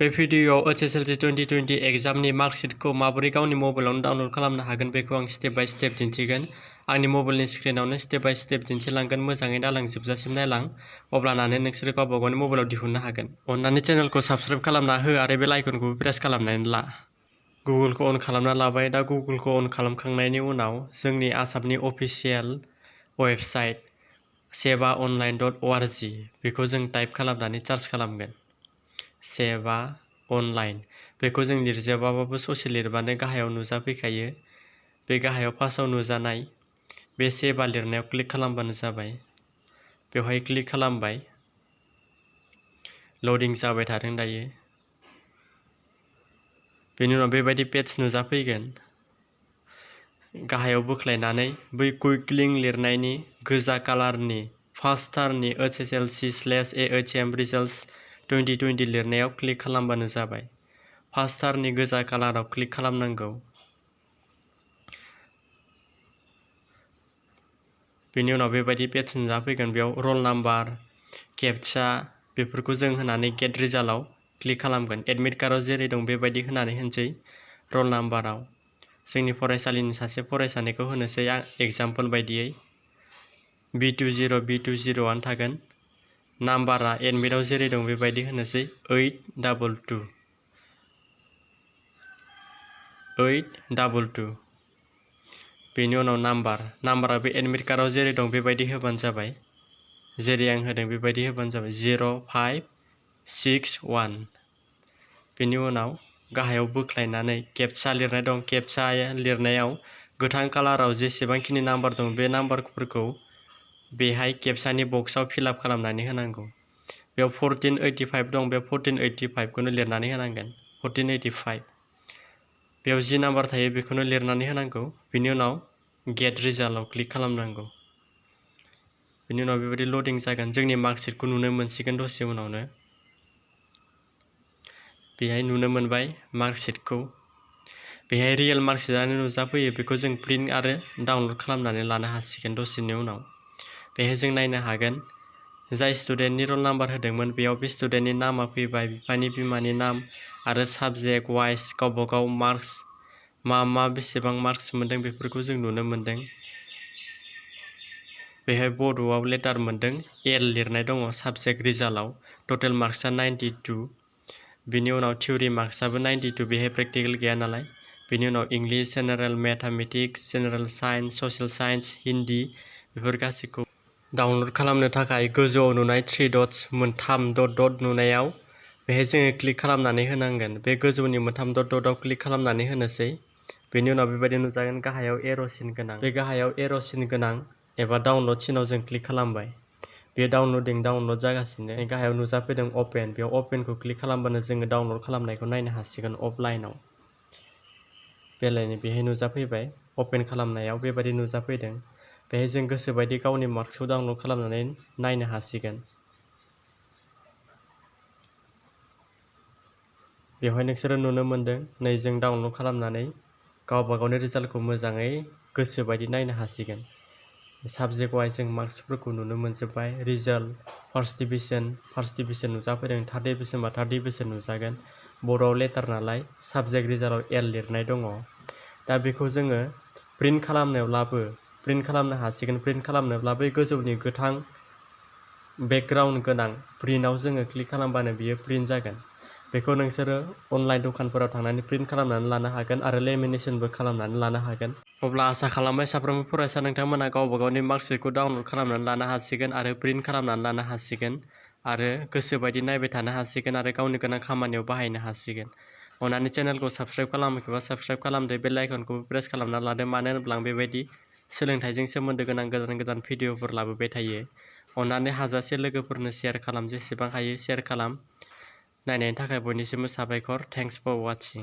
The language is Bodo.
बे भिडिअ'आव एसएसएलसी 2020 एग्जामनि मार्कशीटखौ माबोरै गावनि मबाइलावनो डाउनलड खालामनो हागोन बेखौ आं स्टेप बाय स्टेप दिन्थिगोन। आंनि मबाइलनि स्क्रिनावनो स्टेप बाय स्टेप दिन्थिलांगोन। मोजाङै नायलांजोबजासिम नायलां, अब्लानानो नोंसोरो गावबा गावनि मबाइलाव दिहुननो हागोन। अन्नानै चेनेलखौ साबस्क्राइब खालामना हो आरो बेल आइकनखौबो प्रेस खालामनानै ला। गुगोलखौ अन खालामना लाबाय। दा गुगोलखौ अन खालामखांनायनि उनाव जोंनि आसामनि अफिसियेल वेबसाइट sevaonline.org बेखौ जों टाइप खालामनानै सार्च खालामगोन। सेवा अनलाइन बेखौ जों लिरजोबाबाबो ससे लिरबानो गाहायाव नुजाफैखायो। बे गाहायाव फार्स्टआव नुजानाय बे सेवा लिरनायाव क्लिक खालामबानो जाबाय। बेवहाय क्लिक खालामबाय। लडिं जाबाय थादों दायो। बेनि उनाव बेबायदि पेज नुजाफैगोन। गाहायाव बोख्लायनानै बै कुइक लिंक लिरनायनि गोजा कालारनि फार्स्टारनि HSLC/AHM रिजाल्ट्स 2020 लिरनायाव क्लिक खालामबानो जाबाय। फार्स्टारनि गोजा कालाराव क्लिक खालामनांगौ। बेनि उनाव बेबायदि पेज नुजाफैगोन। बेयाव रल नाम्बार, केपचा बेफोरखौ जों होनानै गेट रिजाल्टआव क्लिक खालामगोन। एडमिट कार्डआव जेरै दं बेबायदि होनानै होनसै। रल नाम्बाराव जोंनि फरायसालिनि सासे फरायसानिखौ होनोसै आं एग्जाम्पल बायदियै B20 B20 आनो थागोन। नाम्बारा एडमिटआव जेरै दं बेबायदि होनोसै 822। बेनि उनाव नाम्बारा बे एडमिट कार्डआव जेरै दं बेबायदि होबानो जाबाय। जेरै आं होदों बेबायदि होबानो जाबाय 0561। बेनि उनाव गाहायाव बोख्लायनानै केपचा लिरनाय दं। केपचा लिरनायाव गोथां कालाराव जेसेबांखिनि नाम्बार दं बे नाम्बारफोरखौ बेहाय केपचानि बक्सआव फिलआप खालामनानै होनांगौ। बेयाव 1485 दं। बे 1485 खौनो लिरनानै होनांगोन। 1485 बेयाव जि नाम्बार थायो बेखौनो लिरनानै होनांगौ। बेनि उनाव गेट रिजाल्टआव क्लिक खालामनांगौ। बेनि उनाव बेबायदि लडिं जागोन। जोंनि मार्कशीटखौ नुनो मोनसिगोन दसे उनावनो। बेहाय नुनो मोनबाय मार्कशीटखौ। बेहाय रियेल मार्कशीटआनो नुजाफैयो। बेखौ जों प्रिन्ट आरो डाउनलड खालामनानै लानो हासिगोन दसेनि उनाव। बेहाय जों नायनो हागोन जाय स्टुडेन्टनि रल नाम्बार होदोंमोन बेयाव बे स्टुडेन्टनि नामा फैबाय, बिफानि बिमानि नाम आरो साबजेक्ट वाइज गावबा गाव मार्कस मा बेसेबां मार्कस मोनदों बेफोरखौ जों नुनो मोनदों। बेहाय बड'आव लेटार मोनदों एल लिरनाय दङ साबजेक्ट रिजाल्टआव। टटेल मार्कसआ 92। बेनि उनाव थिउरि मार्कसआबो 92। बेहाय प्रेक्टिकेल गैया नालाय। बेनि उनाव English, general mathematics, general science, social science, Hindi बेफोर गासैखौ डाउनलड खालामनो थाखाय गोजौआव नुनाय 3 डट्स मोनथाम डट नुनायाव बेहाय जोङो क्लिक खालामनानै होनांगोन। बे गोजौनि मोनथाम डटआव क्लिक खालामनानै होनोसै। बेनि उनाव बेबायदि नुजागोन गाहायाव एर'सिन गोनां। बे गाहायाव एर'सिन गोनां एबा डाउनलड सिनाव जों क्लिक खालामबाय। बे डाउनलड जागासिनो। गाहायाव नुजाफैदों अपेन। बेयाव अपेनखौ क्लिक खालामबानो जोङो डाउनलड खालामनायखौ नायनो हासिगोन अफलाइनाव। बेहाय नुजाफैबाय। अपेन खालामनायाव बेबायदि नुजाफैदों। बेहाय जों गोसोबायदि गावनि मार्कसखौ डाउनलड खालामनानै नायनो हासिगोन। बेवहाय नोंसोरो नुनो मोनदों नै जों डाउनलड खालामनानै गावबा गावनि रिजाल्टखौ मोजाङै गोसोबायदि नायनो हासिगोन। साबजेक्ट वाइज जों मार्कसफोरखौ नुनो मोनजोब्बाय। रिजाल्ट फार्स्ट डिभिजन नुजाफैदों। थार्ड डिभिजनबा थार्ड डिभिजन नुजागोन। बड'आव लेटार नालाय साबजेक्ट रिजाल्टआव एल लिरनाय दङ। दा बेखौ जोङो प्रिन्ट खालामनोब्लाबो प्रिन्ट खालामनो हासिगोन। प्रिन्ट खालामनोब्ला बै गोजौनि गोथां बेकग्राउन्ड गोनां प्रिन्टआव जोङो क्लिक खालामबानो बियो प्रिन्ट जागोन। बेखौ नोंसोरो अनलाइन दखानफोराव थांनानै प्रिन्ट खालामनानै लानो हागोन आरो लेमिनेसनबो खालामनानै लानो हागोन। अब्ला आसा खालामबाय साफ्रोमबो फरायसा नोंथांमोना गावबा गावनि मार्कशीटखौ डाउनलड खालामनानै लानो हासिगोन आरो प्रिन्ट खालामनानै लानो हासिगोन आरो गोसोबायदि नायबाय थानो हासिगोन आरो गावनि गोनां खामानियाव बाहायनो हासिगोन। अन्नानै चेनेलखौ साबस्क्राइब खालामाखैबा साबस्क्राइब खालामदो। बेल आइकनखौबो प्रेस खालामना लादो। मानो होनोब्ला आं बेबायदि सोलोंथाइजों सोमोन्दो गोनां गोदान भिडिअफोर लाबोबाय थायो। अन्नानै हाजासे लोगोफोरनो शेयार खालाम। जेसेबां हायो शेयार खालाम। नायनायनि थाखाय बयनिसिमबो साबायखर। Thanks for वाचिं।